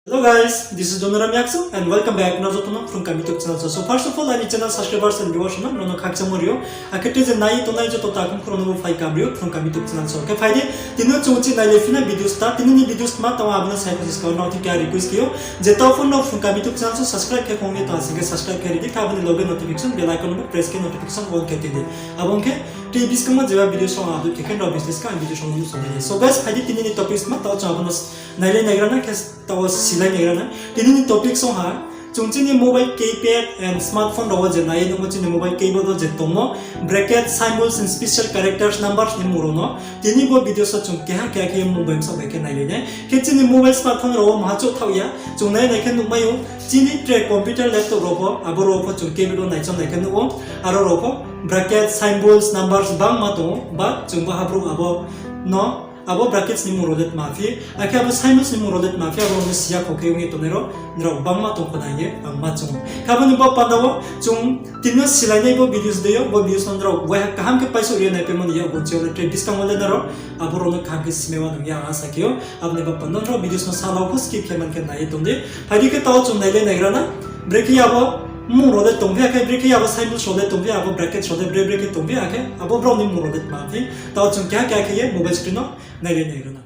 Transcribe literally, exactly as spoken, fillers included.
Hello guys, this is Jonoram Yaksu and welcome back nrao joto no Phrung Kam YouTube channel. So first of all, aini channel subscribers and viewers no nrao no khakchangmo ri ou. Akhe tei je nai ye tongnai joto takhu khuru no bo phai kam ri ou Phrung Kam YouTube channel. So khe phai di, tini no chung chih nailai phi na videos ta, tini ni videos tma tong abo no sai pho siska nrao thing khe request khe ou. Je taoh pho nrao Phrung Kam YouTube channel so subscribe khe khong ye tong sing khe subscribe khe ri di, khe abo ni loge notification bell icon no press khe notification on khe tong di. Abo ong khe tei buskang wo jeba video song upload khe khe nrao business ka ang video song no nuhsao nai. So guys, phai di tini ni topics tma taoh chung abo no nailai naigra na khe taoh wo silai naigra na. Tini ni topic song ha, chung chini mobile keypad and smartphone rao wo je nai ye nuhmo chini mobile keyboard wo je tongmo bracket, symbols and special characters, numbers ni mmung rao no tini bo video so chung keha keha khe mmung bai bsaoh bai khe nailai nai. Khe chini mobile smartphone rao wo maha chouh thaoh ya, chung nai nai khe nuhmai ou, chini tre computer, laptop rao pho, abo rao pho chung keyboard wo naichom nai khe nuh ou, aro rao pho bracket, symbols, numbers bangma tong ou, but chung bo habrouh abo no, abo brackets ni mmung rao le tma phi, akhe abo symbols ni mmung rao le tma phi, abo rao no siya kho khe ong ye tongnai rao nrao bangma tong kho na hing ye ang ma chung ou. Khe abo ni bo panda wo chung tini no silai nai bo videos dei yo, bo videos no nrao waiha kaham khe paisouh ri ye naipaimo ni yakgu chi yo le tre buskang wo le nrao abo rao no kaham khe simai wa nung ya ang asa khe ou. Abo ni bo panda nrao videos no salau pho skip khe man khe nai ye tong di. Phai di khe taoh chung nailai naigra na. Brekhe ye abo mmung rao le tongphi ya khe, brekhe ye abo symbols rao le tongphi ya, abo brackets rao le bre brekhe tongphi ya khe, abo brao ni mmung rao le tma phi. Taoh chung keha keha khe ye mobile screen no nailai naigra na.